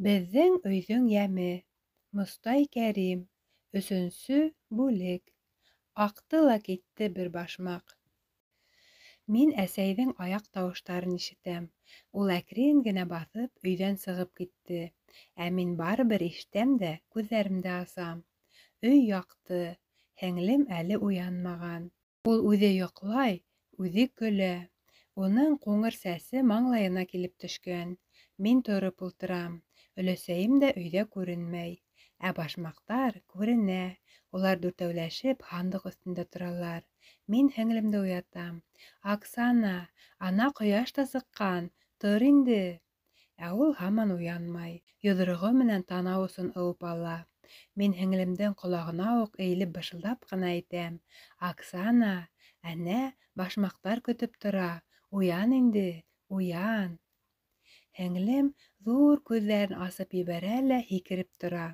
Беҙҙең өйҙөң йәме. Мостай Кәрим. Өсөнсө бүлек. Аҡты ла китте бер башмаҡ. Мин әсәйҙең аяҡ тауыштарын ишетәм. Ул әкрен генә баҫып, өйҙән сығып китте. Ә мин барыбер ишетәм дә күҙҙәремде асам. Өй яҡты. Һеңлем әле уянмаған. Ул үҙе йоҡлай, үҙе көлә. Уның ҡуңыр сәсе маңлайына килеп төшкән. Мин тороп ултырам. Өләсәйем дә өйҙә күренмәй. Ә башмаҡтар күренә. Улар дүртәүләшеп һандыҡ өҫтөндә торалар. Мин һеңлемде уятам. Оксана, ана ҡояш та сыҡҡан, тор инде. Ә ул һаман уянмай, йоҙроғо менән танау осон ыуып ала. Мин һеңлемдең ҡолағына уҡ эйелеп бышылдап ҡына әйтәм: Оксана, әнә башмаҡтар көтөп тора, уян инде, уян. Һеңлем ҙур күҙҙәрен асып ебәрә лә һикереп тора.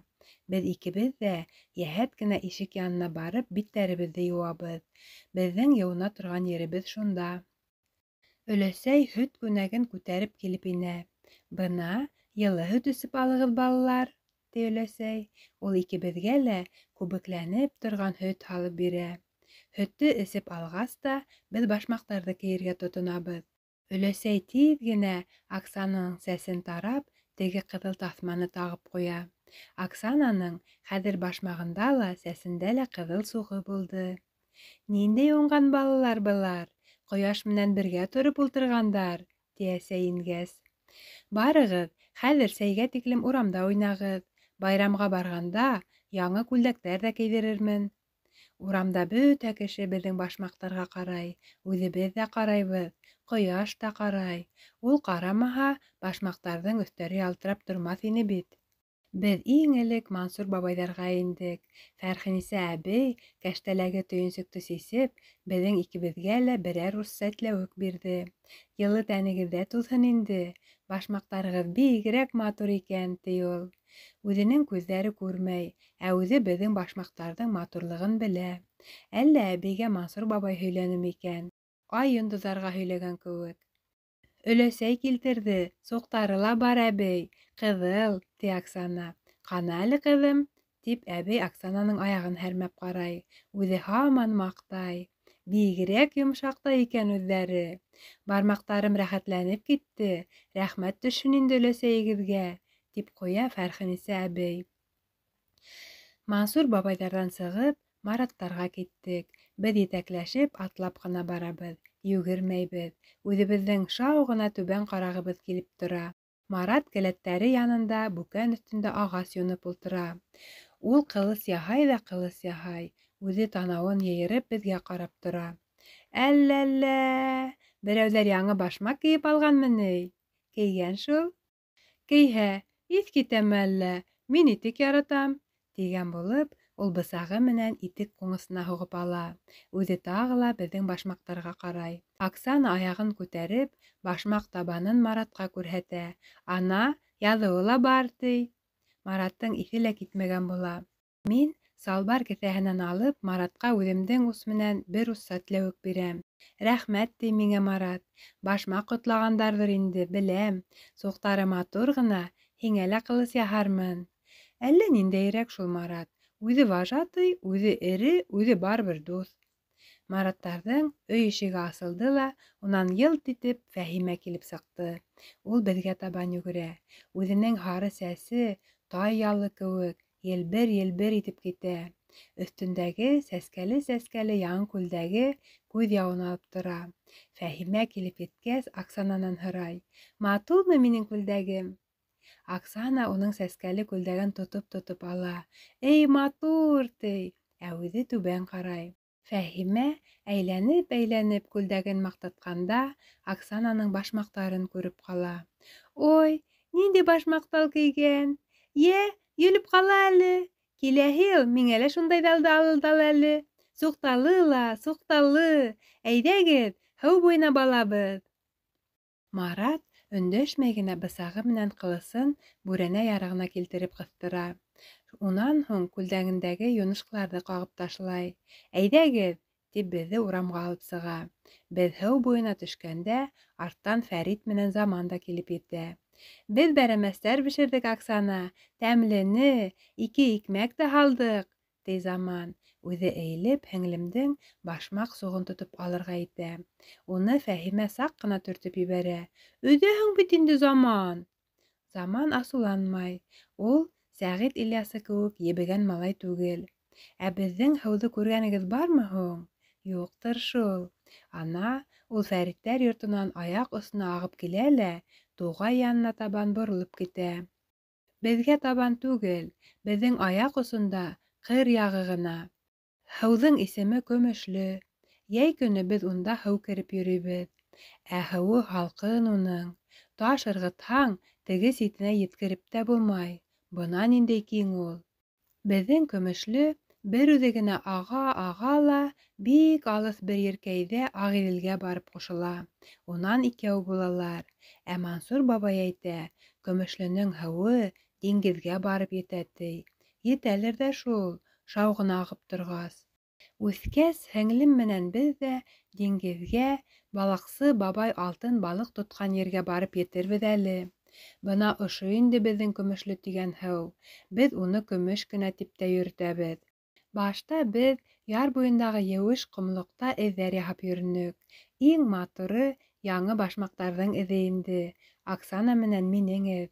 Беҙ икебеҙ ҙә йәһәт кенә ишек янына барып биттәребеҙҙе йыуабыҙ. Беҙҙең йыуына торған еребеҙ шунда. Өләсәй һөт күнәген күтәреп килеп инә. Бына, йылы һөт эсеп алығыҙ, балалар, ти өләсәй. Ул икебеҙгә лә күбекләнеп торған һөт һалып бирә. Һөттө эсеп алғас та, беҙ башмаҡтарҙы кейергә тотонабыҙ. Өләсәй тиҙ генә Оксананың сәсен тарап, теге ҡыҙыл таҫманы тағып ҡуя. Оксананың хәҙер башмағында ла, сәсендә лә ҡыҙыл суғы булды. Ниндәй уңған балалар былар! Ҡояш менән бергә тороп ултырғандар, ти әсәй ингәс. Барығыҙ, хәҙер сәйгә тиклем урамда уйнағыҙ. Байрамға барғанда яңы күлдәктәр ҙә кейҙерермен. Урамда бөтә кеше беҙҙең башмаҡтарға ҡарай, үҙебеҙ ҙә ҡарайбыҙ, ҡояш та ҡарай. Ул ҡарамаһа, башмаҡтарҙың өҫтәре ялтырап тормаҫ ине бит. Беҙ иң элек Мансур бабайҙарға индек. Фәрхениса әбей, кәштәләге төйөнсөктө сисеп, беҙҙең икебеҙгә лә берәр ус сәтләүек бирҙе. Йылы тәнегеҙҙә туҙһын инде, башмаҡтарығыҙ бигерәк матур икән, ти ул. Үҙенең күҙҙәре күрмәй, ә үҙе беҙҙең башмаҡтарҙың матурлығын белә. Әллә әбейгә Мансур бабай һөйләнеме икән? Ай йондоҙҙарға һөйләгән кеүек. Өләсәй килтерҙе, суҡтары ла бар, әбей, ҡыҙыл, ти Оксана. Ҡана әле, ҡыҙым, тип әбей Оксананың аяғын һәрмәп ҡарай. Үҙе һаман маҡтай. Бигерәк йомшаҡ та икән үҙҙәре. Бармаҡтарым рәхәтләнеп китте, рәхмәт төшһөн инде өләсәйегеҙгә, тип ҡуя Фәрхениса әбей. Мансур бабайҙарҙан сығып, Мараттарға киттек. Беҙ етәкләшеп атлап ҡына барабыҙ, йүгермәйбеҙ. Үҙебеҙҙең шау ғына түбән ҡарағыбыҙ килеп тора. Марат келәттәре янында бүкән өҫтөндә ағас юнып ултыра. Ул ҡылыс яһай ҙа ҡылыс яһай, үҙе танауын йыйырып беҙгә ҡарап тора. Әллә-лә, берәүҙәр яңы башмаҡ кейеп алғанмы ни? Кейгән шул. Кейһә, иҫ китәме әллә, мин итек яратам, тигән булып, ул бысағы менән итек ҡуңысына һуғып ала. Үҙе тағы ла беҙҙең башмаҡтарға ҡарай. Оксана аяғын күтәреп, башмаҡ табанын Маратҡа күрһәтә. Ана, яҙыуы ла бар, ти. Мараттың иҫе лә китмәгән була. Мин салбар кеҫәһенән алып, Маратҡа үҙемдең ус менән бер ус сәтләүек бирәм. Рәхмәт, ти миңә Марат. Башмаҡ ҡотлағандарҙыр инде, беләм. Суҡтары матур ғына, һиңә лә ҡылыс яһармын. Әллә ниндәйерәк шул Марат. Үҙе вожатый, үҙе эре, үҙе барыбер дуҫ. Мараттарҙың өй ишеге асылды ла, унан йылт итеп Фәһимә килеп сыҡты. Ул беҙгә табан йүгерә. Үҙенең һары сәсе тай ялы кеүек елбер-елбер итеп китә. Өҫтөндәге сәскәле-сәскәле яңы күлдәге күҙ яуын алып тора. Фәһимә килеп еткәс, Оксананан һорай: Матурмы минең күлдәгем? Оксана уның сәскәле күлдәген тотоп-тотоп ала. Эй, матур, ти, ә үҙе түбән ҡарай. Фәһимә әйләнеп-әйләнеп күлдәген маҡтатҡанда, Оксананың башмаҡтарын күреп ҡала. Ой, ниндәй башмаҡтар кейгән! Йә, йөлөп ҡала әле. Киләһе йыл миңә лә шундайҙарҙы алырҙар әле. Суҡталы ла, суҡталы. Әйҙәгеҙ, һыу буйына балабыҙ. Марат өндәшмәй генә бысағы менән ҡылысын бүрәнә ярығына килтереп ҡыҫтыра. Унан һуң күлдәгендәге юнышҡыларҙы ҡағып ташлай. Әйҙәгеҙ, тип беҙҙе урамға алып сыға. Беҙ һыу буйына төшкәндә, арттан Фәрит менән Заман да килеп етә. Беҙ бәрәмәстәр бешерҙек, Оксана, тәмлене, ике икмәк тә һалдыҡ, ти Заман. Үҙе эйелеп, һеңлемдең башмаҡ суғын тотоп алырға итә. Уны Фәһимә саҡ ҡына төртөп ебәрә. Өҙәһең бит инде, Заман! Заман асыуланмай. Ул Сәғит Ильясы кеүек ебегән малай түгел. Ә беҙҙең һыуҙы күргәнегеҙ бармы һуң? Юҡтыр шул. Ана, ул Фәриттәр йортонан аяҡ осона ағып килә лә, туғай янына табан боролоп китә. Беҙгә табан түгел, беҙҙең аяҡ осонда ҡыр яғы ғына. Һыуҙың исеме Көмөшлө. Йәй көнө беҙ унда һыу кереп йөрөйбөҙ. Ә һыуы һалҡын уның. Таш ырғытһаң, теге ситенә еткереп тә булмай. Бына ниндәй киң ул. Беҙҙең Көмөшлө бер үҙе генә аға-аға ла бик алыҫ бер еркәйҙә Ағиҙелгә барып ҡушыла. Унан икәү булалар. Ә Мансур бабай әйтә, Көмөшлөнөң һыуы диңгеҙгә барып етә, ти. Етәлер ҙә шул, шау ғына ағып торғас. Үҫкәс, һеңлем менән беҙ ҙә диңгеҙгә, балыҡсы бабай алтын балыҡ тотҡан ергә барып етербеҙ әле. Бына ошо инде беҙҙең Көмөшлө тигән һыу. Беҙ уны көмөш кенә тип тә йөрөтәбеҙ. Башта беҙ яр буйындағы еүеш ҡомлоҡта эҙҙәр яһап йөрөнөк. Иң матуры яңы башмаҡтарҙың эҙе инде, Оксана менән минең эҙ.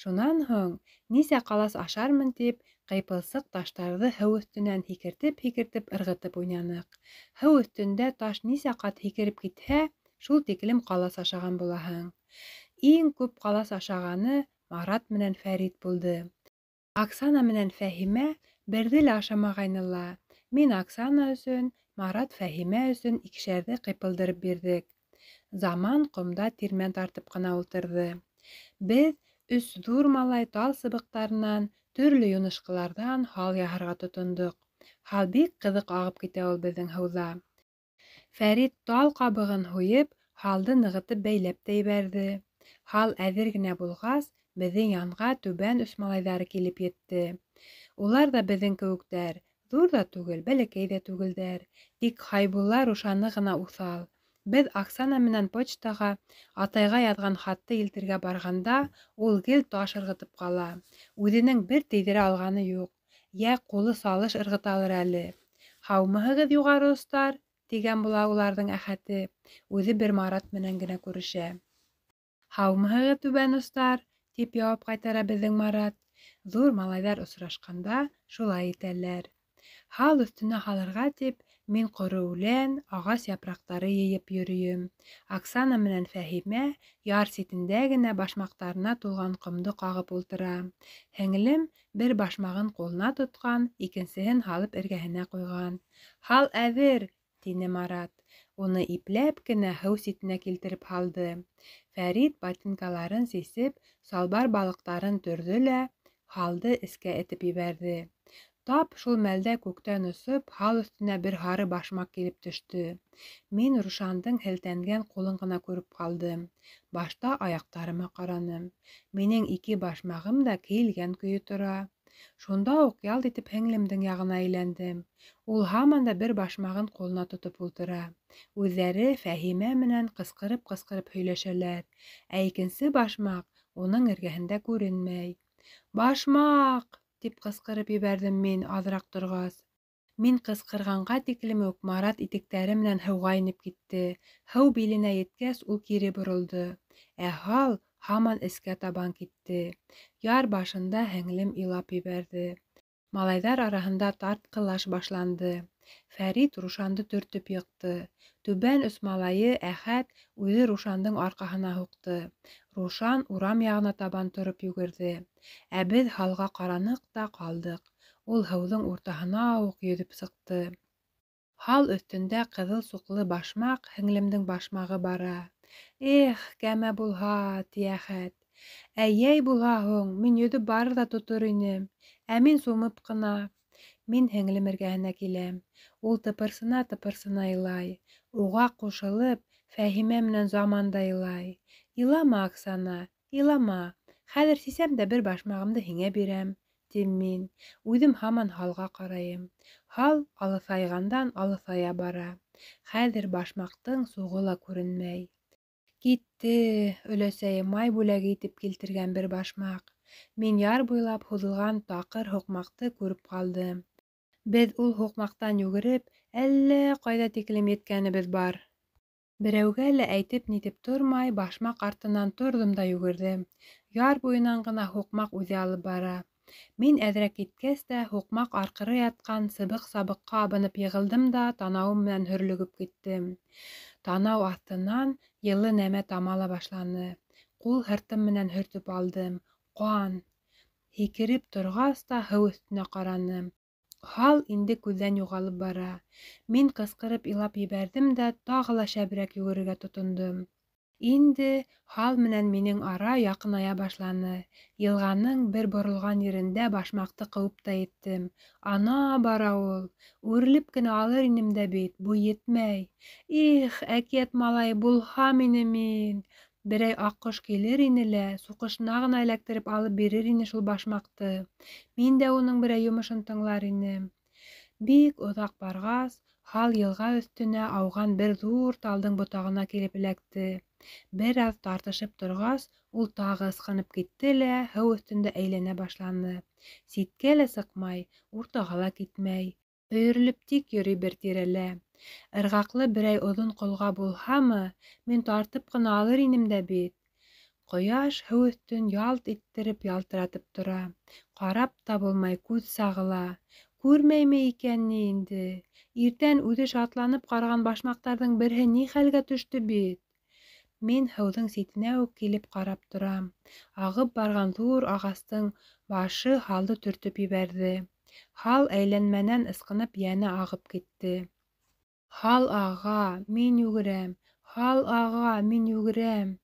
Шунан һуң, нисә ҡалас ашармын тип, ҡыйпылсыҡ таштарҙы һыу өҫтөнән һикертеп-һикертеп ырғытып уйнаныҡ. Һыу өҫтөндә таш нисә ҡат һикереп китһә, шул тиклем ҡалас ашаған булаһың. Иң күп ҡалас ашағаны Марат менән Фәрит булды. Оксана менән Фәһимә берҙе лә ашамағайны ла. Мин Оксана өсөн, Марат Фәһимә өсөн икешәрҙе ҡыйпылдырып бирҙек. Заман ҡомда тирмән тартып ҡына ултырҙы. Беҙ өс ҙур малай тал сыбыҡтарынан, төрлө юнышҡыларҙан һал яһарға тотондоҡ. Һал бик ҡыҙыҡ ағып китә ул беҙҙең һыуҙа. Фәрит тал ҡабығын һуйып, һалды нығытып бәйләп тә ебәрҙе. Һал әҙер генә булғас, беҙҙең янға түбән өс малайҙары килеп етте. Улар ҙа беҙҙең кеүектәр, ҙур ҙа түгел, бәләкәй ҙә түгелдәр. Тик Хайбулла Рушаны ғына уҫал. Беҙ Оксана менән почтаға атайға яҙған хатты илтергә барғанда, ул гел таш ырғытып ҡала. Үҙенең бер тейҙерә алғаны юҡ. Йә ҡулы салыш ырғыталыр әле. Һаумыһығыҙ, юғары остар, тигән була уларҙың Әхәте. Үҙе бер Марат менән генә күрешә. Һаумыһығыҙ, түбән остар, тип яуап ҡайтара беҙҙең Марат. Ҙур малайҙар осрашҡанда шулай итәләр. Һал өҫтөнә һалырға тип, мин ҡоро үлән, ағас япраҡтары йыйып йөрөйөм. Оксана менән Фәһимә яр ситендә генә башмаҡтарына тулған ҡомдо ҡағып ултыра. Һеңлем бер башмағын ҡулына тотҡан, икенсеһен һалып эргәһенә ҡуйған. Һал әҙер, тине Марат. Уны ипләп кенә һыу ситенә килтереп һалды. Фәрит ботинкаларын сисеп, салбар балыҡтарын төрҙө лә һалды эскә этеп ебәрҙе. Тап шул мәлдә күктән осоп, һал өҫтөнә бер һары башмаҡ килеп төштө. Мин Рушандың һелтәнгән ҡулын ғына күреп ҡалдым. Башта аяҡтарыма ҡараным. Минең ике башмағым да кейелгән көйө тора. Шунда уҡ ялт итеп һеңлемдең яғына әйләндем. Ул һаман да бер башмағын ҡулына тотоп ултыра. Үҙҙәре Фәһимә менән ҡысҡырып-ҡысҡырып һөйләшәләр. Ә икенсе башмаҡ уның эргәһендә күренмәй. Башмаҡ! Тип ҡысҡырып ебәрҙем мин аҙыраҡ торғас. Мин ҡысҡырғанға тиклем үк Марат итектәре менән һыуға инеп китте. Һыу биленә еткәс, ул кире боролдо. Ә һал һаман эскә табан китте. Яр башында һеңлем илап ебәрҙе. Малайҙар араһында тартҡылаш башланды. Фәрит Рушанды төртөп йыҡты. Түбән өс малайы Әхәт үҙе Рушандың арҡаһына һуҡты. Рушан урам яғына табан тороп йүгерҙе. Ә беҙ һалға ҡараныҡ та ҡалдыҡ. Ул һыуҙың уртаһына уҡ йөҙөп сыҡты. Һал өҫтөндә ҡыҙыл суҡлы башмаҡ, һеңлемдең башмағы бара. Эх, кәмә булһа, ти Әхәт. Ә йәй булһа һуң, мин йөҙөп барыр ҙа тотор инем. Ә мин сумып ҡына. Мин һеңлем эргәһенә киләм. Ул тыпырсына-тыпырсына илай. Уға ҡушылып, Фәһимә менән Заман да илай. Илама, Оксана, илама. Хәҙер сисәм дә бер башмағымды һиңә бирәм, тим мин. Үҙем һаман һалға ҡарайым. Һал алыҫайғандан алыҫая бара. Хәҙер башмаҡтың суғы ла күренмәй. Китте өләсәйем май бүләге итеп килтергән бер башмаҡ. Мин яр буйлап һуҙылған таҡыр һуҡмаҡты күреп ҡалдым. Беҙ ул һуҡмаҡтан йүгереп, әллә ҡайҙа тиклем еткәнебеҙ бар. Берәүгә лә әйтеп-нитеп тормай, башмаҡ артынан торҙом да йүгерҙем. Яр буйынан ғына һуҡмаҡ үҙе алып бара. Мин әҙерәк киткәс тә, һуҡмаҡ арҡыры ятҡан сыбыҡ-сабыҡҡа абынып йығылдым да танауым менән һөрлөгөп киттем. Танау аҫтынан йылы нәмә тама ла башланы. Ҡул һыртым менән һөртөп алдым. Ҡан! Һикереп торғас та һыу өҫтөнә ҡараным. Һал инде күҙҙән юғалып бара. Мин ҡысҡырып илап ебәрҙем дә тағы ла шәберәк йүгерергә тотондом. Инде һал менән минең ара яҡыная башланы. Йылғаның бер боролған ерендә башмаҡты ҡыуып та еттем. Ана бара ул. Үрелеп кенә алыр инем дә бит, буй етмәй. Их, әкиәт малайы булһам ине мин! Берәй аҡҡош килер ине лә, суҡышына ғына эләктереп алып бирер ине шул башмаҡты. Мин дә уның берәй йомошон тыңлар инем. Бик оҙаҡ барғас, һал йылға өҫтөнә ауған бер ҙур талдың ботағына килеп эләкте. Бер аҙ тартышып торғас, ул тағы ысҡынып китте лә һыу өҫтөндә әйләнә башланы. Ситкә лә сыҡмай, уртаға ла китмәй. Өйөрөлөп тик йөрөй бер тирәлә. Ырғаҡлы берәй оҙон ҡолға булһамы, мин тартып ҡына алыр инем дә бит. Ҡояш һыу өҫтөн ялт иттереп ялтыратып тора. Ҡарап та булмай, күҙ сағыла. Күрмәйме икән ни инде? Иртән үҙе шатланып ҡараған башмаҡтарҙың береһе ни хәлгә төштө бит. Мин һыуҙың ситенә үк килеп ҡарап торам. Ағып барған ҙур ағастың башы һалды төртөп ебәрҙе. Һал әйләнмәнән ысҡынып йәнә ағып китте. Һал аға, мин йүгерәм. Һал аға, мин йүгерәм.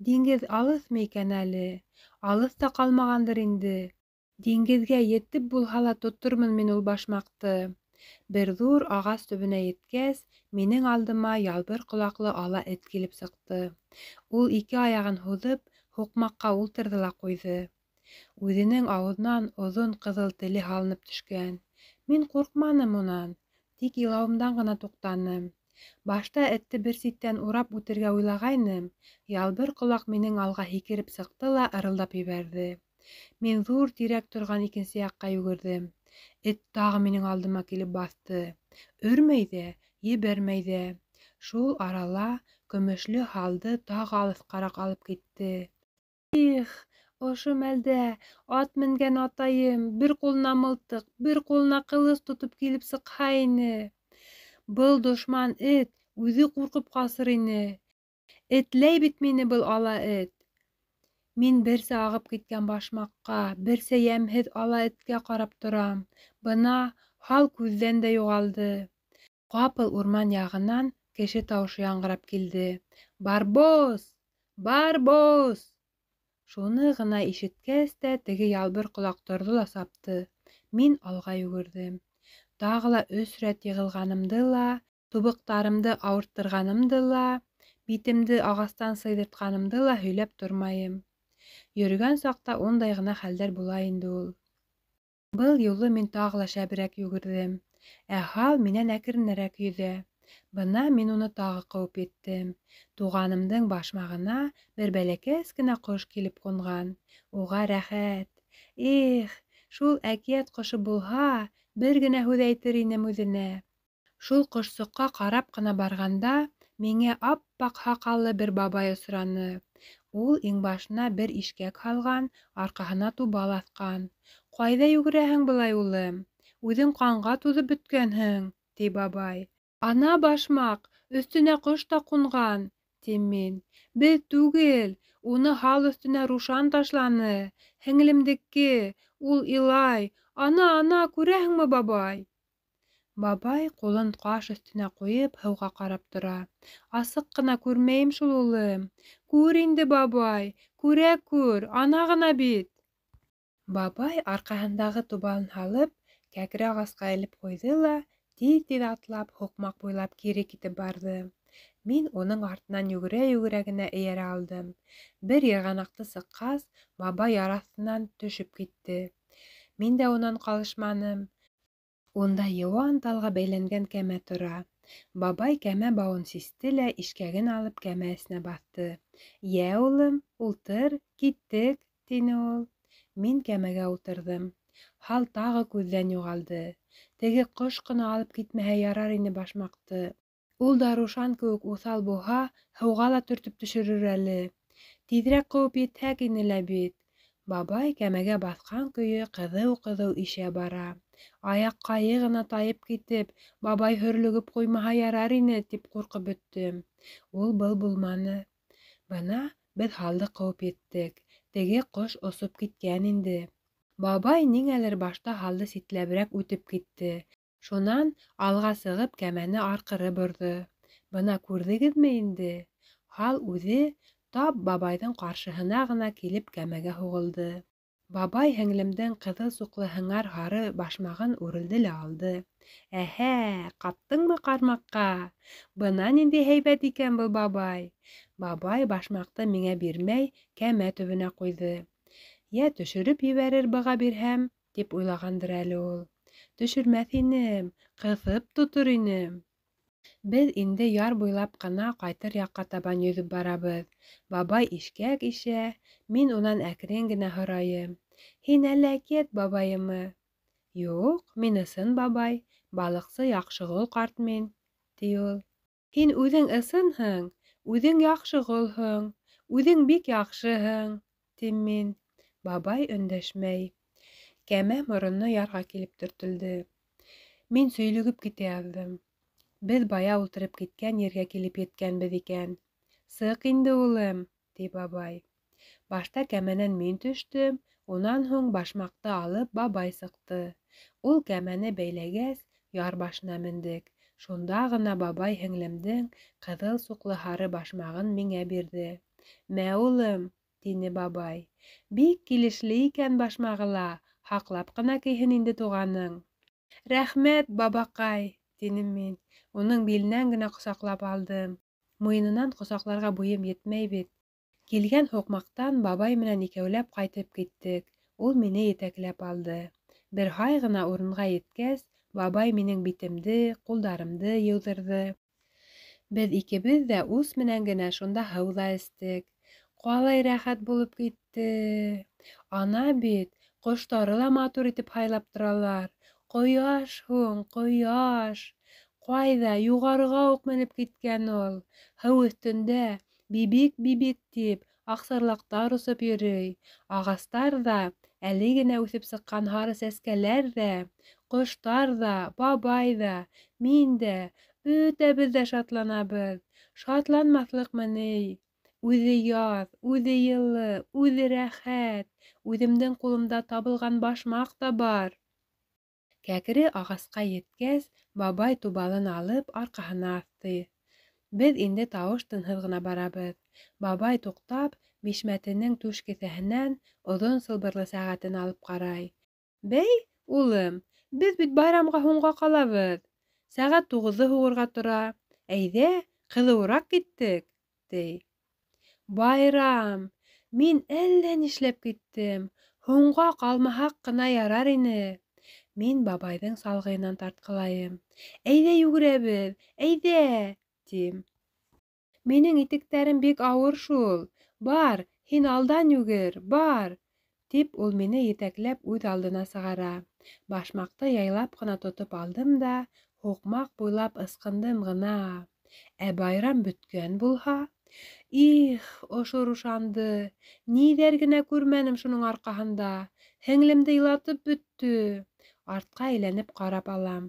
Диңгеҙ алыҫмы икән әле? Алыҫ та ҡалмағандыр инде. Диңгеҙгә етеп булһа ла тотормон мин ул башмаҡты. Бер ҙур ағас төбөнә еткәс, минең алдыма ялбыр ҡолаҡлы ала эт килеп сыҡты. Ул ике аяғын һуҙып, һуҡмаҡҡа ултырҙы ла ҡуйҙы. Үҙенең ауыҙынан оҙон ҡыҙыл теле һалынып төшкән. Мин ҡурҡманым унан, тик илауымдан ғына туҡтаным. Башта этте бер ситтән урап үтергә уйлағайным, ялбыр ҡолаҡ минең алға һикереп сыҡты ла ырылдап ебәрҙе. Мин ҙур тирәк торған икенсе яҡҡа йүгерҙем. Эт тағы минең алдыма килеп баҫты. Өрмәй ҙә, ебәрмәй ҙә. Шул арала көмөшлө һалды тағы алыҫҡараҡ алып китте. Их, ошо мәлдә ат менгән атайым бер ҡулына мылтыҡ, бер ҡулына ҡылыс тотоп килеп сыҡһа ине. Был дошман эт үҙе ҡурҡып ҡасыр ине. Этләй бит мине был ала эт. Мин берсә ағып киткән башмаҡҡа, берсә йәмһеҙ ала эткә ҡарап торам. Бына һал күҙҙән дә юғалды. Ҡапыл урман яғынан кеше тауышы яңғырап килде. Барбос! Барбос! Шуны ғына ишеткәс тә теге ялбыр ҡолаҡ торҙо ла сапты. Мин алға йүгерҙем. Тағы ла өс рәт йығылғанымды ла, тубыҡтарымды ауырттырғанымды ла, битемде ағастан сыйҙыртҡанымды ла һөйләп тормайым. Йөрөгән саҡта ундай ғына хәлдәр була инде ул. Был юлы мин тағы ла шәберәк йүгерҙем. Ә һал минән әкренерәк йөҙә. Бына мин уны тағы ҡыуып еттем. Туғанымдың башмағына бер бәләкәс кенә ҡош килеп ҡунған. Уға рәхәт. Их, шул әкиәт ҡошо булһа, бер генә һүҙ әйтер инем үҙенә. Шул ҡошсоҡҡа ҡарап ҡына барғанда, миңә ап-аҡ һаҡаллы бер бабай осраны. Ул иңбашына бер ишкәк һалған, арҡаһына тубал аҫҡан. Ҡайҙа йүгерәһең былай, улым? Үҙең ҡанға туҙып бөткәнһең, ти бабай. Ана башмаҡ, өҫтөнә ҡош та ҡунған, тим мин. Беҙ түгел, уны һал өҫтөнә Рушан ташланы. Һеңлемдеке, ул илай. Ана, ана, күрәһеңме, бабай? Бабай ҡулын ҡаш өҫтөнә ҡуйып, һыуға ҡарап тора. Асыҡ ҡына күрмәйем шул, улым. Күр инде, бабай, күрә күр, ана ғына бит. Бабай арҡаһындағы тубалын һалып, кәкре ағасҡа элеп ҡуйҙы ла, тиҙ-тиҙ атлап, һуҡмаҡ буйлап кире китеп барҙы. Мин уның артынан йүгерә-йүгерә генә эйәрә алдым. Бер йырғанаҡты сыҡҡас, бабай яр аҫтынан төшөп китте. Мин дә унан ҡалышманым. Унда йыуан талға бәйләнгән кәмә тора. Бабай кәмә бауын систе лә ишкәген алып кәмә эсенә баҫты. Йә, улым, ултыр, киттек, тине ул. Мин кәмәгә ултырҙым. Һал тағы күҙҙән юғалды. Теге ҡош ҡына алып китмәһә ярар ине башмаҡты. Ул да Рушан кеүек уҫал булһа, һыуға ла төртөп төшөрөр әле. Тиҙерәк ҡыуып етһәк ине лә бит. Бабай кәмәгә баҫҡан көйө ҡыҙыу-ҡыҙыу ишә бара. Аяҡҡайы ғына тайып китеп, бабай һөрлөгөп ҡуймаһа ярар ине, тип ҡурҡып бөттөм. Ул был булманы. Бына беҙ һалды ҡыуып еттек. Теге ҡош осоп киткән инде. Бабай ниңәлер башта һалды ситләберәк үтеп китте. Шунан алға сығып кәмәне арҡыры борҙо. Бына күрҙегеҙме инде? Һал үҙе тап бабайҙың ҡаршыһына ғына килеп кәмәгә һуғылды. Бабай һеңлемдең ҡыҙыл суҡлы һыңар һары башмағын үрелде лә алды. Әһә, ҡаптыңмы ҡармаҡҡа? Бына ниндәй һәйбәт икән был бабай. Бабай башмаҡты миңә бирмәй, кәмә төбөнә ҡуйҙы. Йә төшөрөп ебәрер быға бирһәм, тип уйлағандыр әле ул. Төшөрмәҫ инем, ҡыҫып тотор инем. Беҙ инде яр буйлап ҡына ҡайтыр яҡҡа табан йөҙөп барабыҙ. Бабай ишкәк ишә, мин унан әкрен генә һорайым. Һин әллә әкиәт бабайымы? Юҡ, мин ысын бабай, балыҡсы Яҡшығол ҡарт мин, ти ул. Һин үҙең ысынһың, үҙең Яҡшығолһоң, үҙең бик яҡшыһың, тим мин. Бабай өндәшмәй. Кәмә мороно ярға килеп төртөлдө. Мин сөйлөгөп китә яҙҙым. Беҙ бая ултырып киткән ергә килеп еткәнбеҙ икән. Сыҡ инде, улым, ти бабай. Башта кәмәнән мин төштөм, унан һуң башмаҡты алып бабай сыҡты. Ул кәмәне бәйләгәс, яр башына мендек. Шунда ғына бабай һеңлемдең ҡыҙыл суҡлы һары башмағын миңә бирҙе. Мә, улым, тине бабай. Бик килешле икән башмағы ла, һаҡлап ҡына кейһен инде туғаның. Рәхмәт, бабаҡай, тинем мин. Уның биленән генә ҡосаҡлап алдым. Муйынынан ҡосаҡларға буйым етмәй бит. Килгән һуҡмаҡтан бабай менән икәүләп ҡайтып киттек. Ул мине етәкләп алды. Бер һай ғына урынға еткәс, бабай минең битемде, ҡулдарымды йыуҙырҙы. Беҙ икебеҙ ҙә ус менән генә шунда һыу ҙа эстек. Ҡалай рәхәт булып китте. Ана бит, ҡоштары ла матур итеп һайлап торалар. Ҡояш һуң, ҡояш! Ҡайҙа, юғарыға уҡ менеп киткән ул. Һыу өҫтөндә бибик-бибик тип аҡсарлаҡтар осоп йөрөй. Ағастар ҙа, әле генә үҫеп сыҡҡан һары сәскәләр ҙә, ҡоштар ҙа, бабай ҙа, мин дә, бөтәбеҙ ҙә шатланабыҙ. Шатланмаҫлыҡмы ни? Үҙе яҙ, үҙе йылы, үҙе рәхәт. Үҙемдең ҡулымда табылған башмаҡ та бар. Кәкре ағасҡа еткәс, бабай тубалын алып арҡаһына аҫты. Беҙ инде тауыш-тынһыҙ ғына барабыҙ. Бабай туҡтап, бишмәтенең түш кеҫәһенән оҙон сылбырлы сәғәтен алып ҡарай. Бәй, улым, беҙ бит байрамға һуңға ҡалабыҙ. Сәғәт 9-ҙы һуғырға тора. Әйҙә, ҡыҙыуыраҡ киттек, ти. Байрам! Мин әллә нишләп киттем. Һуңға ҡалмаһаҡ ҡына ярар ине. Мин бабайҙың салғыйынан тартҡылайым. Әйҙә йүгерәбеҙ, әйҙә, тим. Минең итектәрем бик ауыр шул. Бар, һин алдан йүгер, бар, тип ул мине етәкләп үҙ алдына сығара. Башмаҡты яйлап ҡына тотоп алдым да, һуҡмаҡ буйлап ысҡындым ғына. Ә байрам бөткән булһа? Их, ошо Рушанды, ниҙәр генә күрмәнем шуның арҡаһында. Һеңлемде илатып бөттө. Артҡа әйләнеп ҡарап алам.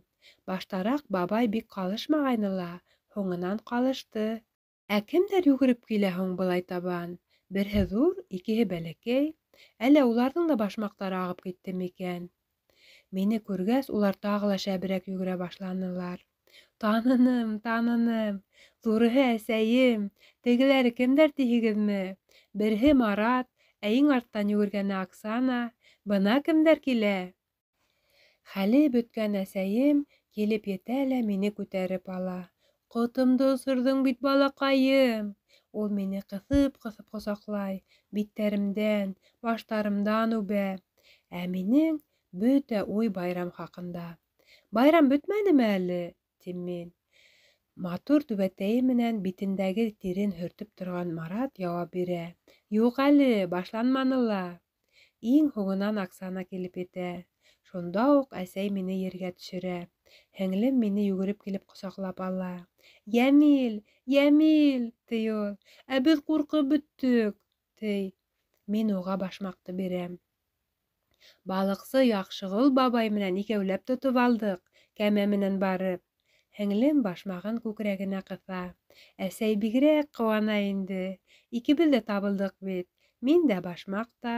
Баштараҡ бабай бик ҡалышмағайны ла, һуңынан ҡалышты. Ә кемдәр йүгереп килә һуң былай табан? Береһе ҙур, икеһе бәләкәй. Әллә уларҙың да башмаҡтары ағып китте микән? Мине күргәс, улар тағы ла шәберәк йүгерә башланылар. Таныным, таныным. Ҙурыһы әсәйем. Тегеләре кемдәр тиһегеҙме? Береһе Марат, ә иң арттан йүгергәне Оксана. Бына кемдәр килә? Хәле бөткән әсәйем килеп етә лә мине күтәреп ала. Ҡотомдо осорҙоң бит, балаҡайым. Ул мине ҡыҫып-ҡыҫып ҡосаҡлай, биттәремдән, баштарымдан үбә. Ә минең бөтә уй байрам хаҡында. Байрам бөтмәнеме әле? Тим мин. Матур түбәтәйе менән битендәге тирен һөртөп торған Марат яуап бирә. Юҡ әле, башланманы ла. Иң һуңынан Оксана килеп етә. Шунда уҡ әсәй мине ергә төшөрә. Һеңлем мине йүгереп килеп ҡосаҡлап ала. Йәмил, Йәмил, ти ул. Ә беҙ ҡурҡып бөттөк, ти. Мин уға башмаҡты бирәм. Балыҡсы Яҡшығол бабай менән икәүләп тотоп алдыҡ, кәмә менән барып. Һеңлем башмағын күкрәгенә ҡыҫа. Әсәй бигерәк ҡыуана инде. Икебеҙ ҙә табылдыҡ бит. Мин дә, башмаҡ та.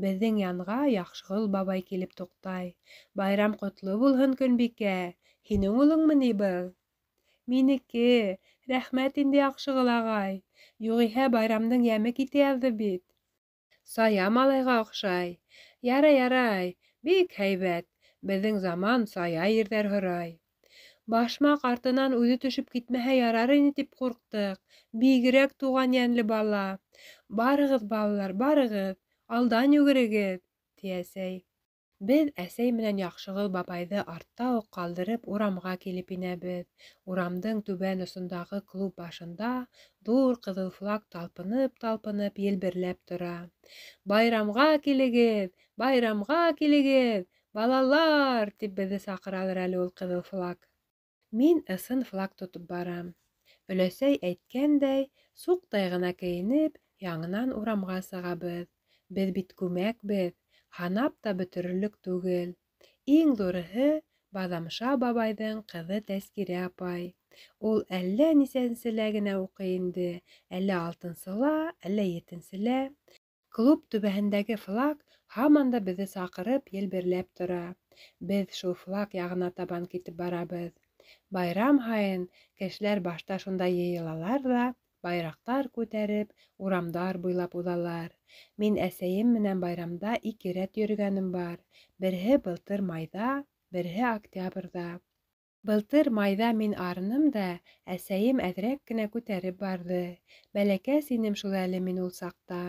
Беҙҙең янға Яҡшығол бабай килеп туҡтай. Байрам ҡотло булһын, Көнбикә. Һинең улыңмы ни был? Минеке. Рәхмәт инде, Яҡшығол ағай. Юғиһә байрамдың йәме китә яҙҙы бит. Сая малайға оҡшай. Ярай, ярай, бик һәйбәт. Беҙҙең заман сая ирҙәр һорай. Башмаҡ артынан үҙе төшөп китмәһә ярар ине тип ҡурҡтыҡ. Бигерәк туған йәнле бала. Барығыҙ, балалар, барығыҙ. Алдан йүгерегеҙ, ти әсәй. Беҙ әсәй менән Яҡшығол бабайҙы артта уҡ ҡалдырып урамға килеп инәбеҙ. Урамдың түбән осондағы клуб башында ҙур ҡыҙыл флаг талпынып-талпынып елберләп тора. Байрамға килегеҙ, байрамға килегеҙ, балалар, тип беҙҙе саҡыралыр әле ул ҡыҙыл флаг. Мин ысын флаг тотоп барам. Өләсәй әйткәндәй, суҡтай ғына кейенеп, яңынан урамға сығабыҙ. Беҙ бит күмәкбеҙ, һанап та бөтөрөрлөк түгел. Иң ҙурыһы Баҙамша бабайҙың ҡыҙы Тәскирә апай. Ул әллә нисәнселә генә уҡый инде, әллә алтынсыла, әллә етенселә. Клуб түбәһендәге флаг һаман да беҙҙе саҡырып елберләп тора. Беҙ шул флаг яғына табан китеп барабыҙ. Байрам һайын кешеләр башта шунда йыйылалар ҙа, байраҡтар күтәреп, урамдар буйлап уҙалар. Мин әсәйем менән байрамда ике рәт йөрөгәнем бар. Береһе былтыр майҙа, береһе октябрҙә. Былтыр майҙа мин арыным да, әсәйем әҙерәк кенә күтәреп барҙы. Бәләкәс инем шул әле мин ул саҡта.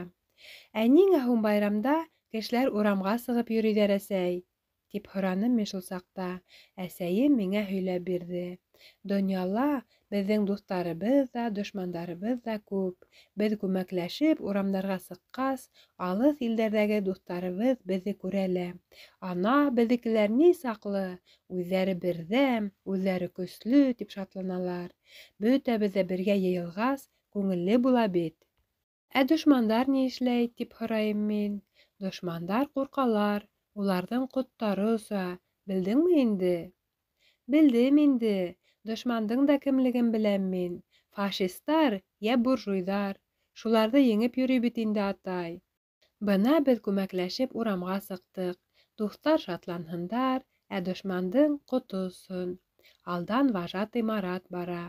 Ә ниңә һуң байрамда кешеләр урамға сығып йөрөйҙәр, әсәй? Тип һораным мин шул саҡта. Әсәйем миңә һөйләп бирҙе. Донъяла беҙҙең дуҫтарыбыҙ ҙа, дошмандарыбыҙ ҙа күп. Беҙ күмәкләшеп урамдарға сыҡҡас, алыҫ илдәрҙәге дуҫтарыбыҙ беҙҙе күрә лә. Ана, беҙҙекеләр ни саҡлы, үҙҙәре берҙәм, үҙҙәре көслө, тип шатланалар. Бөтәбеҙ ҙә бергә йыйылғас, күңелле була бит. Ә дошмандар ни эшләй, тип һорайым мин. Дошмандар ҡурҡалар, уларҙың ҡоттары оса, белдеңме инде? Белдем инде. Дошмандың да кемлеген беләм мин. Фашистар йә буржуйҙар. Шуларҙы еңеп йөрөй бит инде атай. Бына беҙ күмәкләшеп урамға сыҡтыҡ. Дуҫтар шатланһындар, ә дошмандың ҡото осһон. Алдан вожатый Марат бара.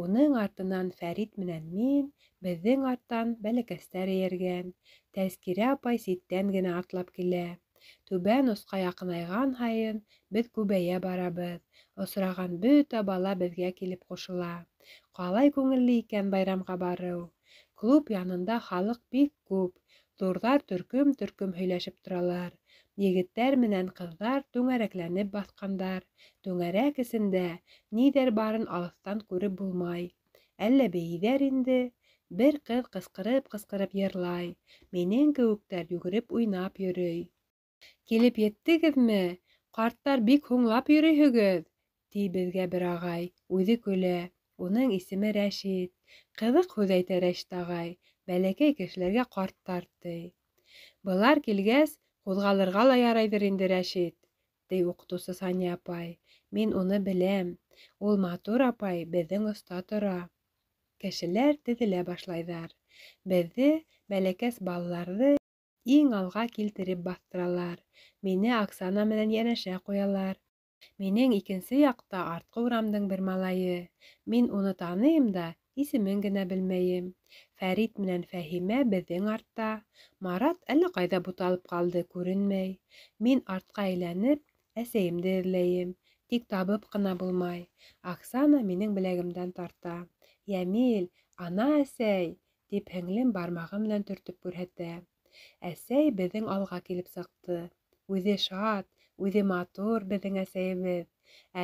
Уның артынан Фәрит менән мин, беҙҙең арттан бәләкәстәр эйәргән. Тәскирә апай ситтән генә атлап килә. Түбән осҡа яҡынайған һайын беҙ күбәйә барабыҙ. Осраған бөтә бала беҙгә килеп ҡушыла. Ҡалай күңелле икән байрамға барыу. Клуб янында халыҡ бик күп. Ҙурҙар төркөм-төркөм һөйләшеп торалар. Егеттәр менән ҡыҙҙар түңәрәкләнеп баҫҡандар. Түңәрәк эсендә ниҙәр барын алыҫтан күреп булмай. Әллә бейейҙәр инде. Бер ҡыҙ ҡысҡырып-ҡысҡырып йырлай. Минең кеүектәр йүгереп уйнап йөрөй. Килеп еттегеҙме? Ҡарттар бик һуңлап йөрөйһөгөҙ, ти беҙгә бер ағай. Үҙе көлә. Уның исеме Рәшит. Ҡыҙыҡ һүҙ әйтә Рәшит ағай. Бәләкәй кешеләргә ҡарттар, ти. Былар килгәс, ҡуҙғалырға ла ярайҙыр инде, Рәшит, ти уҡытыусы Сания апай. Мин уны беләм. Ул матур апай беҙҙең оста тора. Кешеләр теҙелә башлайҙар. Беҙҙе, бәләкәс балаларҙы, иң алға килтереп баҫтыралар. Мине Оксана менән йәнәшә ҡуялар. Минең икенсе яҡта артҡы урамдың бер малайы. Мин уны таныйым да, исемен генә белмәйем. Фәрит менән Фәһимә беҙҙең артта. Марат әллә ҡайҙа буталып ҡалды, күренмәй. Мин артҡа әйләнеп, әсәйемде эҙләйем. Тик табып ҡына булмай. Оксана минең беләгемдән тарта. Йәмил, ана әсәй, тип һеңлем бармағы менән төртөп күрһәтә. Әсәй беҙҙең алға килеп сыҡты. Үҙе шат, үҙе матур беҙҙең әсәйебеҙ.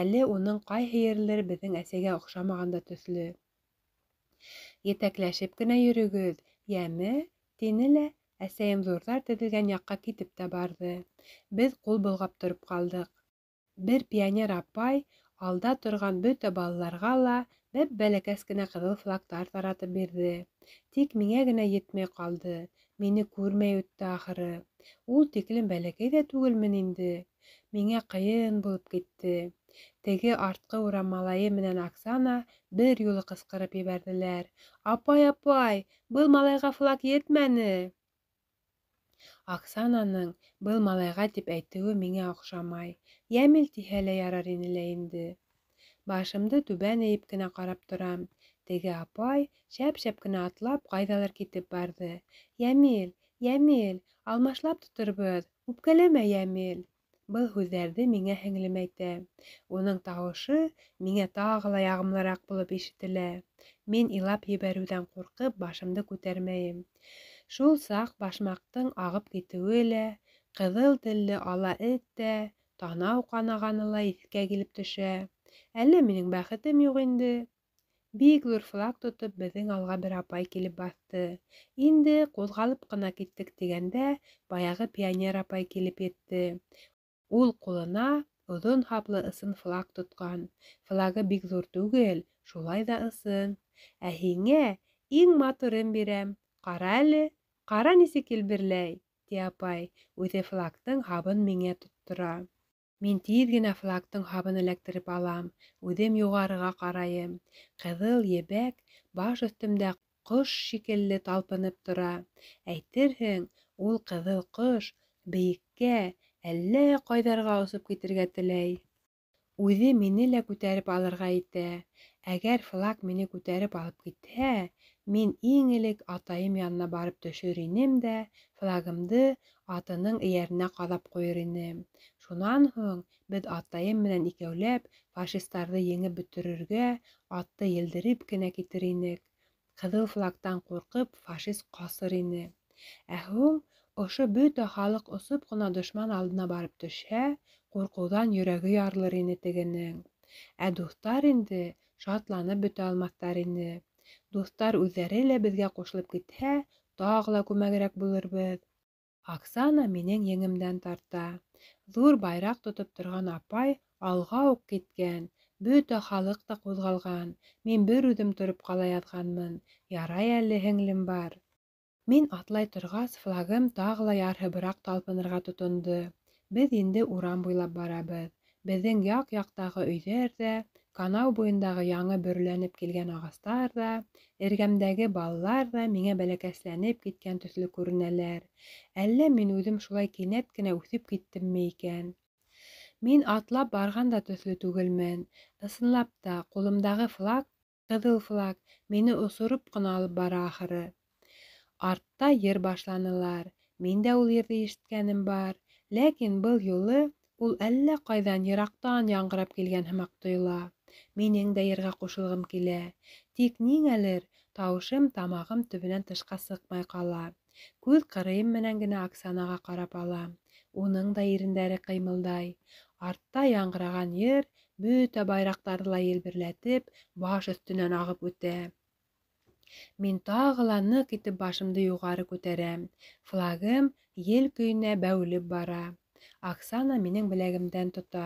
Әле уның ҡайһы ерелер беҙҙең әсәйгә оҡшамаған да төҫлө. Етәкләшеп кенә йөрөгөҙ, йәме, тине лә әсәйем ҙурҙар теҙелгән яҡҡа китеп тә барҙы. Беҙ ҡул болғап тороп ҡалдыҡ. Бер пионер апай алда торған бөтә балаларға ла бәп-бәләкәс кенә ҡыҙыл флагтар таратып бирҙе. Тик миңә генә етмәй ҡалды. Мине күрмәй үтте ахыры. Ул тиклем бәләкәй ҙә түгелмен инде. Миңә ҡыйын булып китте. Теге артҡы урам малайы менән Оксана бер юлы ҡысҡырып ебәрҙеләр. Апай, апай, был малайға флаг етмәне. Оксананың был малайға тип әйтеүе миңә оҡшамай. Йәмил тиһә лә ярар ине лә инде. Башымды түбән эйеп кенә ҡарап торам. Теге апай шәп-шәп кенә атлап ҡайҙалыр китеп барҙы. Йәмил, Йәмил, алмашлап тоторбоҙ, үпкәләмә, Йәмил. Был һүҙҙәрҙе миңә һеңлем әйтә. Уның тауышы миңә тағы ла яғымлыраҡ булып ишетелә. Мин илап ебәреүҙән ҡурҡып башымды күтәрмәйем. Шул саҡ башмаҡтың ағып китеүе лә, ҡыҙыл телле ала эт тә, танау ҡанағаны ла иҫкә килеп төшә. Әллә минең бәхетем юҡ инде. Бик ҙур флаг тотоп беҙҙең алға бер апай килеп баҫты. Инде ҡуҙғалып ҡына киттек тигәндә, баяғы пионер апай килеп етте. Ул ҡулына оҙон һаплы ысын флаг тотҡан. Флагы бик ҙур түгел, шулай ҙа ысын. Ә һиңә иң матурын бирәм. Ҡара әле, ҡара нисек елберләй, ти апай, үҙе флагтың һабын миңә тоттора. Мин тиҙ генә флагтың һабын эләктереп алам, үҙем юғарыға ҡарайым. Ҡыҙыл ебәк баш өҫтөмдә ҡош шикелле талпынып тора. Әйтерһең, ул ҡыҙыл ҡош бейеккә, әллә ҡайҙарға осоп китергә теләй. Үҙе мине лә күтәреп алырға итә. Әгәр флаг мине күтәреп алып китһә, мин иң элек атайым янына барып төшөр инем дә, флагымды атының эйәренә ҡаҙап ҡуйыр инем. Шунан һуң беҙ атайым менән икәүләп фашистарҙы еңеп бөтөрөргә атты елдереп кенә китер инек. Ҡыҙыл флагтан ҡурҡып фашист ҡасыр ине. Ә һуң ошо бөтә халыҡ осоп ҡына дошман алдына барып төшһә, ҡурҡыуҙан йөрәге ярылыр ине тегенең. Ә дуҫтар инде шатланып бөтә алмаҫтар ине. Дуҫтар үҙҙәре лә беҙгә ҡушылып китһә, тағы ла күмәгерәк булырбыҙ. Оксана минең еңемдән тарта. Ҙур байраҡ тотоп торған апай алға уҡ киткән. Бөтә халыҡ та ҡуҙғалған. Мин бер үҙем тороп ҡала яҙғанмын. Ярай әле һеңлем бар. Мин атлай торғас, флагым тағы ла ярһыбыраҡ талпынырға тотондо. Беҙ инде урам буйлап барабыҙ. Беҙҙең яҡ-яҡтағы өйҙәр ҙә, канау буйындағы яңы бөрөләнеп килгән ағастар ҙа, эргәмдәге балалар ҙа миңә бәләкәсләнеп киткән төҫлө күренәләр. Әллә мин үҙем шулай кинәт кенә үҫеп киттемме икән? Мин атлап барған да төҫлө түгелмен. Ысынлап та, ҡулымдағы флаг, ҡыҙыл флаг, мине осороп ҡына алып бара ахыры. Артта йыр башланылар. Мин дә ул йырҙы ишеткәнем бар. Ләкин был юлы ул әллә ҡайҙан йыраҡтан яңғырап килгән һымаҡ тойола. Минең дә йырға ҡушылғым килә. Тик ниңәлер тауышым тамағым төбөнән тышҡа сыҡмай ҡала. Күҙ ҡырыйым менән генә Оксанаға ҡарап алам. Уның да ирендәре ҡыймылдай. Артта яңғыраған йыр бөтә байраҡтарҙы ла елберләтеп, баш өҫтөнән ағып үтә. Мин тағы ла ныҡ итеп башымды юғары күтәрәм. Флагым ел көйөнә бәүелеп бара. Оксана минең беләгемдән тота.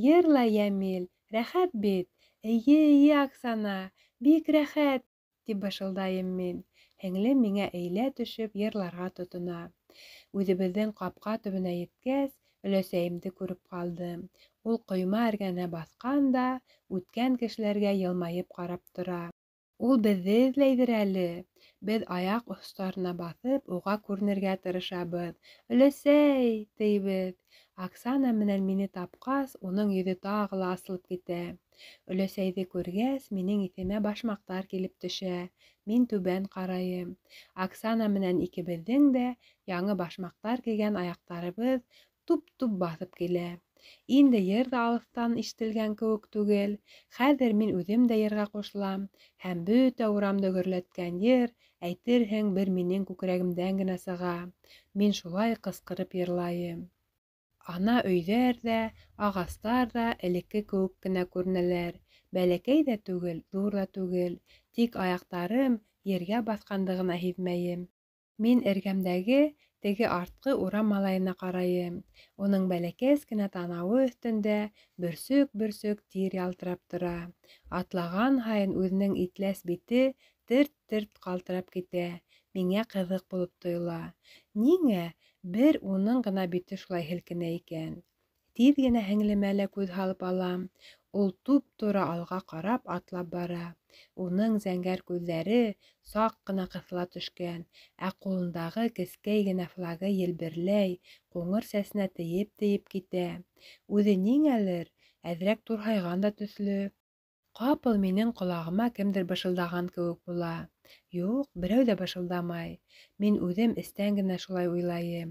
Йырла, Йәмил, рәхәт бит. Эйе, эйе, Оксана, бик рәхәт, тип бышылдайым мин. Һеңлем миңә эйелә төшөп йырларға тотона. Үҙебеҙҙең ҡапҡа төбөнә еткәс, өләсәйемде күреп ҡалдым. Ул ҡойма эргәһенә баҫҡан да, үткән кешеләргә йылмайып ҡарап тора. Ул беҙҙе эҙләйҙер әле. Беҙ аяҡ остарына баҫып, уға күренергә тырышабыҙ. Өләсәй, тейбеҙ. Оксана менән мине тапҡас, уның йөҙө тағы ла асылып китә. Өләсәйҙе күргәс, минең иҫемә башмаҡтар килеп төшә. Мин түбән ҡарайым. Оксана менән икебеҙҙең дә яңы башмаҡтар кейгән аяҡтарыбыҙ туп-туп баҫып килә. Инде йыр ҙа алыҫтан ишетелгән кеүек түгел. Хәҙер мин үҙем дә йырға ҡушылам һәм бөтә урамды гөрләткән йыр, әйтерһең, бер минең күкрәгемдән генә сыға. Мин шулай ҡысҡырып йырлайым. Ана өйҙәр ҙә, ағастар ҙа элекке кеүек кенә күренәләр. Бәләкәй ҙә түгел, ҙур ҙа түгел. Тик аяҡтарым ергә баҫҡанды ғына һиҙмәйем. Мин эргәмдәге теге артҡы урам малайына ҡарайым. Уның бәләкәс кенә танауы өҫтөндә бөрсөк-бөрсөк тир ялтырап тора. Атлаған һайын үҙенең итләс бите терт-терт ҡалтырап китә. Миңә ҡыҙыҡ булып тойола. Ниңә бер уның ғына бите шулай һелкенә икән? Тиҙ генә һеңлемә лә күҙ һалып алам. Ул туп-тура алға ҡарап атлап бара. Уның зәңгәр күҙҙәре саҡ ҡына ҡыҫыла төшкән, ә ҡулындағы кескәй генә флагы елберләй, ҡуңыр сәсенә тейеп-тейеп китә. Үҙе ниңәлер әҙерәк турһайған да төҫлө. Ҡапыл минең ҡолағыма кемдер бышылдаған кеүек була. Юҡ, берәү ҙә бышылдамай. Мин үҙем эстән генә шулай уйлайым.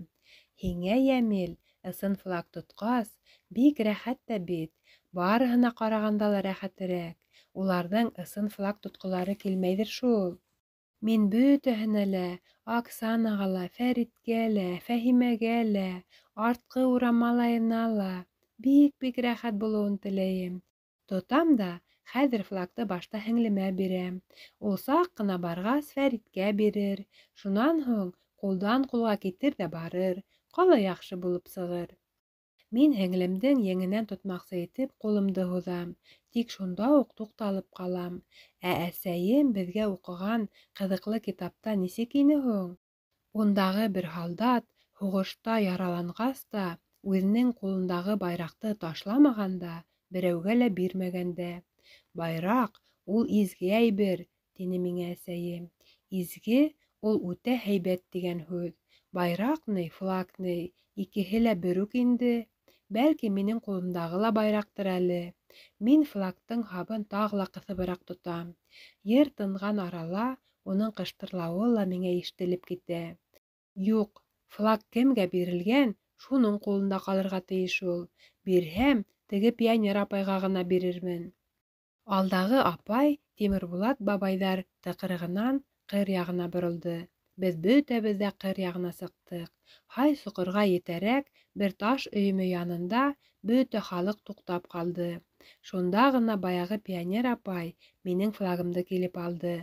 Һиңә, Йәмил, ысын флаг тотҡас, бик рәхәт тә бит. Барыһына ҡарағанда ла рәхәтерәк. Уларҙың ысын флаг тотҡолары килмәйҙер шул. Мин бөтәһенә лә, Оксанаға ла, Фәриткә лә, Фәһимәгә лә, артҡы урам малайына ла бик-бик рәхәт булыуын теләйем. Тотам да, хәҙер флагты башта һеңлемә бирәм. Ул саҡ ҡына барғас, Фәриткә бирер. Шунан һуң ҡулдан ҡулға китер ҙә барыр. Ҡалай яҡшы булып сығыр. Мин һеңлемдең еңенән тотмаҡсы итеп ҡулымды һуҙам, тик шунда уҡ туҡталып ҡалам. Ә әсәйем беҙгә уҡыған ҡыҙыҡлы китапта нисек ине һуң? Ундағы бер һалдат һуғышта яраланғас та үҙенең ҡулындағы байраҡты ташламаған да, берәүгә лә бирмәгән дә. Байраҡ ул изге әйбер, тине миңә әсәйем. Изге ул үтә һәйбәт тигән һүҙ. Байраҡ ни, флаг ни, икеһе лә бер үк инде. Бәлки, минең ҡулымдағы ла байраҡтыр әле. Мин флагтың һабын тағы ла ҡыҫыбыраҡ тотам. Ер тынған арала уның ҡыштырлауы ла миңә ишетелеп китә. Юҡ, флаг кемгә бирелгән, шуның ҡулында ҡалырға тейеш ул. Бирһәм, теге пионер апайға ғына бирермен. Алдағы апай Тимербулат бабайҙар тыҡрығынан ҡыр яғына боролдо. Беҙ бөтәбеҙ ҙә ҡыр яғына сыҡтыҡ. Һай соҡорға етәрәк бер таш өйөмө янында бөтә халыҡ туҡтап ҡалды. Шунда ғына баяғы пионер апай минең флагымды килеп алды.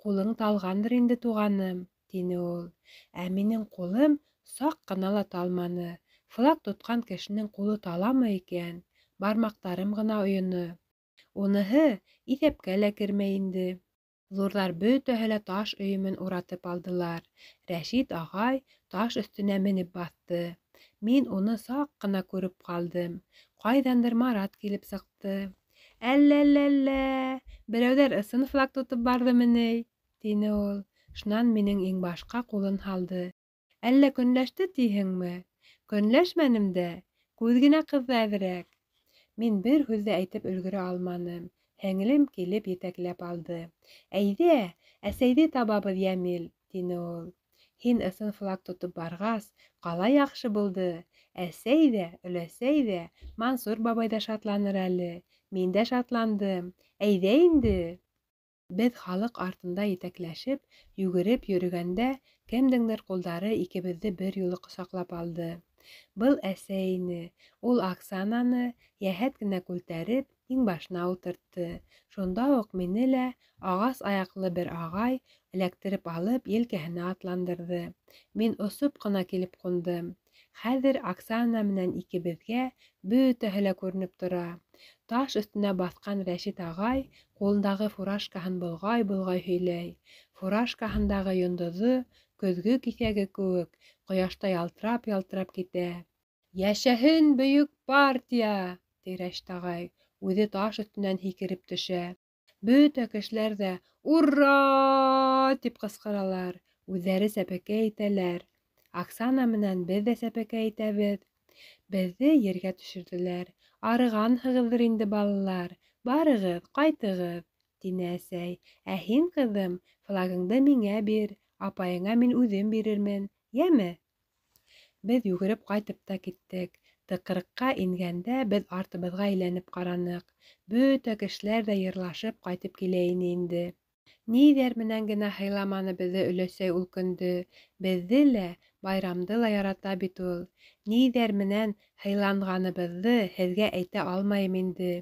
Ҡулың талғандыр инде, туғаным, тине ул. Ә минең ҡулым саҡ ҡына ла талманы. Флаг тотҡан кешенең ҡулы таламы икән? Бармаҡтарым ғына ойоно. Уныһы иҫәпкә лә кермәй инде. Ҙурҙар бөтәһе лә таш өйөмөн уратып алдылар. Рәшит ағай таш өҫтөнә менеп баҫты. Мин уны саҡ ҡына күреп ҡалдым. Ҡайҙандыр Марат килеп сыҡты. Әллә-лә-лә, берәүҙәр ысын флаг тотоп барҙымы ни? Тине ул. Шунан минең иңбашҡа ҡулын һалды. Әллә көнләште тиһеңме? Көнләшмәнем дә, күҙ генә ҡыҙҙы әҙерәк. Мин бер һүҙ ҙә әйтеп өлгөрә алманым. Һеңлем килеп етәкләп алды. Әйҙә, әсәйҙе табабыҙ, Йәмил, тине ул. Һин ысын флаг тотоп барғас, ҡалай яҡшы булды. Әсәй ҙә, өләсәй ҙә, Мансур бабай ҙа шатланыр әле. Мин дә шатландым. Әйҙә инде. Беҙ халыҡ артында етәкләшеп, йүгереп йөрөгәндә кемдеңдер ҡулдары икебеҙҙе бер юлы ҡосаҡлап алды. Был әсәй ине. Ул Оксананы йәһәт кенә күтәреп, иңбашына ултыртты. Шунда уҡ мине лә ағас аяҡлы бер ағай эләктереп алып, елкәһенә атландырҙы. Мин осоп ҡына килеп ҡундым. Хәҙер Оксана менән икебеҙгә бөтәһе лә күренеп тора. Таш өҫтөнә баҫҡан Рәшит ағай ҡулындағы фуражкаһын болғай-болғай һөйләй. Фуражкаһындағы йондоҙо көҙгө киҫәге кеүек ҡояшта ялтырап-ялтырап китә. Йәшәһен бөйөк партия! Ти Рәшит ағай. Үҙе таш өҫтөнән һикереп төшә. Бөтә кешеләр ҙә «Ура!» тип ҡысҡыралар. Үҙҙәре сәпәкәй итәләр. Оксана менән беҙ ҙә сәпәкәй итәбеҙ. Беҙҙе ергә төшөрҙөләр. Арығанһығыҙҙыр инде, балалар. Барығыҙ, ҡайтығыҙ, тине әсәй. Ә һин, ҡыҙым, флагыңды миңә бир. Апайыңа мин үҙем бирермен, йәме? Беҙ йүгереп ҡайтып та киттек. Тыҡрыҡҡа ингәндә беҙ артыбыҙға әйләнеп ҡараныҡ. Бөтә кешеләр ҙә йырлашып ҡайтып килә ине инде. Ниҙәр менән генә һыйламаны беҙҙе өләсәй ул көндө. Беҙҙе лә, Байрамды ла ярата бит ул. Ниҙәр менән һыйланғаныбыҙҙы һеҙгә әйтә алмайым инде.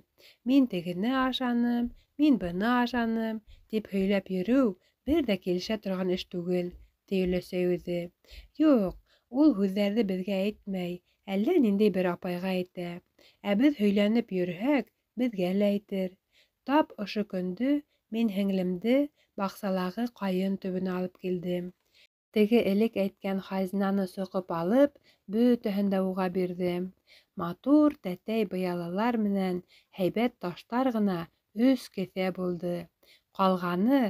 Мин тегене ашаным, мин быны ашаным, тип һөйләп йөрөү бер дә килешә торған эш түгел, ти өләсәй үҙе. Юҡ, ул һүҙҙәрҙе беҙгә әйтмәй, әллә ниндәй бер апайға әйтә. Ә беҙ һөйләнеп йөрөһәк, беҙгә лә әйтер. Тап ошо көндө мин һеңлемде баҡсалағы ҡайын төбөнә алып килдем. Теге элек әйткән хазинаны соҡоп алып, бөтәһен дә уға бирҙем. Матур тәтәй быялалар менән һәйбәт таштар ғына өс кеҫә булды. Ҡалғаны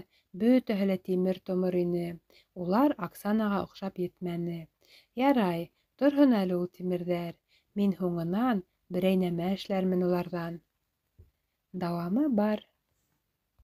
бөтәһе лә тимер-томор ине. Улар Оксанаға оҡшап етмәне. Ярай, торһон әле ул тимерҙәр. Мин һуңынан берәй нәмә эшләрмен уларҙан. Дауамы бар.